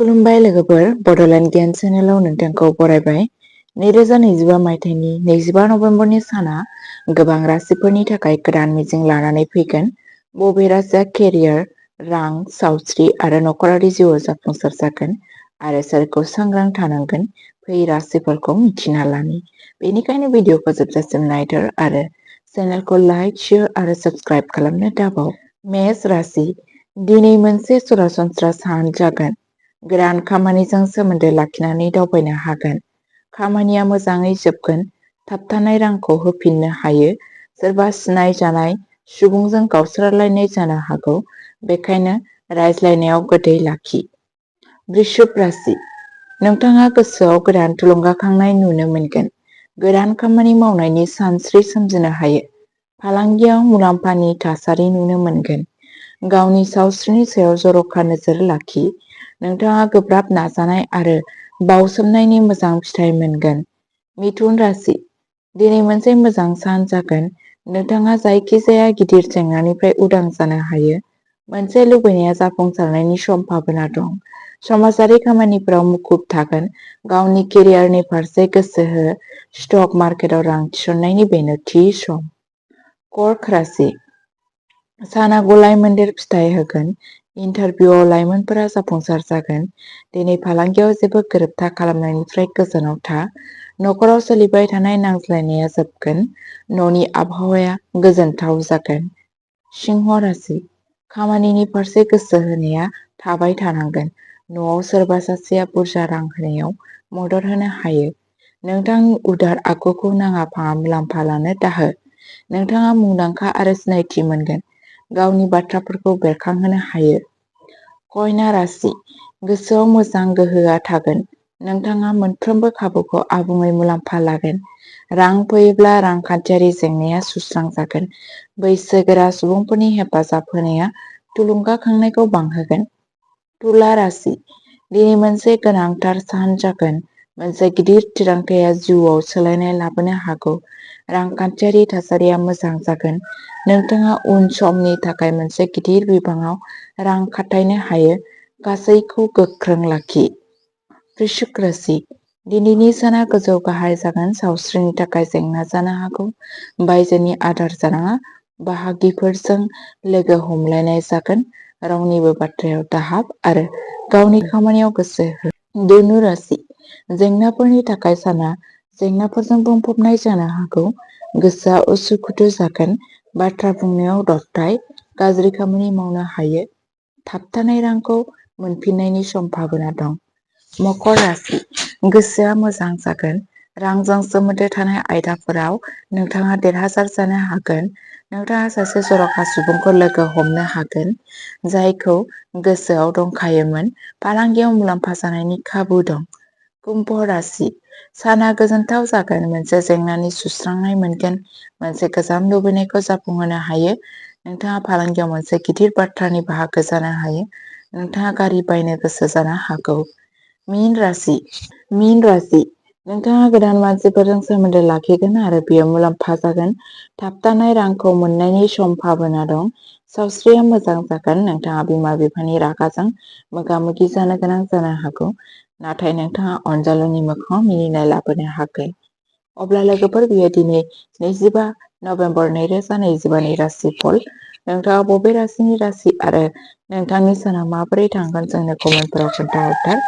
खुलुमबाय लोगोफोर, बड'लेण्ड गियान चेनेलाव नोंथांखौ बरायबाय। 2025 मायथाइनि 25 नभेम्बरनि साना गोबां राशिफोरनि थाखाय गोदान मिजिं लानानै फैगोन। बबे राशिया केरियार, रां, सावस्रि आरो नखरारि जिउआव जाफुंसार जागोन आरो सोरखौ सांग्रां थानांगोन, फै राशिफोरखौ मिथिना लानि। बेनिखायनो भिडिअखौ जोबजासिम नायथार आरो चेनेलखौ लाइक, शेयार आरो साबस्क्राइब खालामनो दाबाव। मेष राशि, दिनै मोनसे सरासनस्रा सान जागोन। गोदान खामानिजों सोमोन्दो लाखिनानै दावबायनो हागोन। खामानिया मोजाङै जोबगोन। थाबथानाय रांखौ होफिननो हायो। सोरबा सिनाय जानाय सुबुंजों गावस्रालायनाय जानो हागौ, बेखायनो रायज्लायनायाव गोदै लाखि। वृश्चिक राशि, नोंथाङा गोसोआव गोदान थुलुंगाखांनाय नुनो मोनगोन। गोदान खामानि मावनायनि सानस्रि सोमजिनो हायो। फालांगियाव मुलाम्फानि थासारि नुनो मोनगोन। गावनि सावस्रिनि सायाव जर'खा नोजोर लाखि। नोंथाङा गोब्राब नाजानाय आरो बावसोमनायनि मोजां फिथाइ मोनगोन। मिथुन राशि, दिनै मोनसे मोजां सान जागोन। नोंथाङा जायखिजाया गिदिर जेंनानिफ्राय उदां जानो हायो। मोनसे लुबैनाया जाफुंसारनायनि सम्भावना दं। समाजारि खामानिफोराव मुखुब थागोन। गावनि केरियारनि फारसे गोसो हो। स्टक मार्केटआव रां थिसननायनि बेनो थि सम। कर्क राशि, साना गलाय-मोनदेर फिथाइ होगोन। इन्टारभिउआव लाइमोनफोरा जाफुंसार जागोन। दिनै फालांगियाव जेबो गोरोबथा खालामनायनिफ्राय गोजानाव था। नखराव सोलिबाय थानाय नांज्लायनाया जोबगोन। न'नि आबहावाया गोजोनथाव जागोन। सिंह राशि, खामानिनि फारसे गोसो होनाया थाबाय थानांगोन। न'आव सोरबा सासेया बुरजा रां होनायाव मदद होनो हायो। नोंथांनि उदार आखुखौ नाङा-फाङा मुलाम्फा लानो दाहो। नोंथाङा मुंदांखा आरो सिनायथि मोनगोन। गावनि बाथ्राफोरखौ बेरखांहोनो हायो। कन्या राशि, गोसोआव मोजां गोहोआ थागोन। नोंथाङा मोनफ्रोमबो खाबुखौ आबुङै मुलाम्फा लागोन। रां फैयोब्ला रांखान्थियारि जेंनाया सुस्रांजागोन। बैसोगोरा सुबुंफोरनि हेफाजाब होनाया थुलुंगाखांनायखौ बांहोगोन। तुला राशि, दिनै मोनसे गोनांथार सान जागोन। मोनसे गिदिर थिरांथाया जिउआव सोलायनाय लाबोनो हागौ। रांखान्थियारि थासारिया मोजां जागोन। नोंथाङा उन समनि थाखाय मोनसे गिदिर बिबाङाव रां खाथायनो हायो। गासैखौ गोख्रों लाखि। वृश्चिक राशि, दिनैनि साना गोजौ-गाहाय जागोन। सावस्रिनि थाखाय जेंना जानो हागौ। बायजोनि आदार जानाङा। बाहागिफोरजों लोगो हमलायनाय जागोन। रावनिबो बाथ्रायाव दाहाब आरो गावनि खामानियाव गोसो हो। धनु राशि, जेंनाफोरनि थाखाय साना जेंनाफोरजों बुंफबनाय जानो हागौ। गोसोआ उसु-खुथु जागोन। बाथ्रा बुंनायाव दबथाय। गाज्रि खामानि मावनो हायो। थाबथानाय रांखौ मोनफिननायनि सम्भावना दं। मकर राशि, गोसोआ मोजां जागोन। रांजों सोमोन्दो थानाय आयदाफोराव नोंथाङा देरहासार जानो हागोन। नोंथाङा सासे जर'खा सुबुंखौ लोगो हमनो हागोन, जायखौ गोसोआव दंखायोमोन। फालांगियाव मुलाम्फा जानायनि खाबु दं। कुम्भ राशि, साना गोजोनथाव जागोन। मोनसे जेंनानि सुस्रांनाय मोनगोन। मोनसे गोजाम लुबैनायखौ जाफुंहोनो हायो। नोंथाङा फालांगियाव मोनसे गिदिर बाथ्रानि बाहागो जानो हायो। नोंथाङा गारि बायनो गोसो जानो हागौ। मीन राशि, नोंथाङा गोदान मानसिफोरजों सोमोन्दो लाखिगोन आरो बेयो मुलाम्फा जागोन। थाबथानाय रांखौ मोन्नायनि सम्भावना दं। सावस्रिया मोजां जागोन। नोंथाङा बिमा-बिफानि रागाजों मोगा-मोगि जानो गोनां जानो हागौ, नाथाय नोंथाङा अनजालुनि मोखांआव मिनिनाय लाबोनो हागोन। अब्ला लोगोफोर, बेयो दिनै 25 नभेम्बर 2025 नि राशिफल। नोंथाङा बबे राशिनि राशि आरो नोंथांनि साना माबोरै थांगोन जोंनो कमेन्टफोराव खोन्थाहरथार।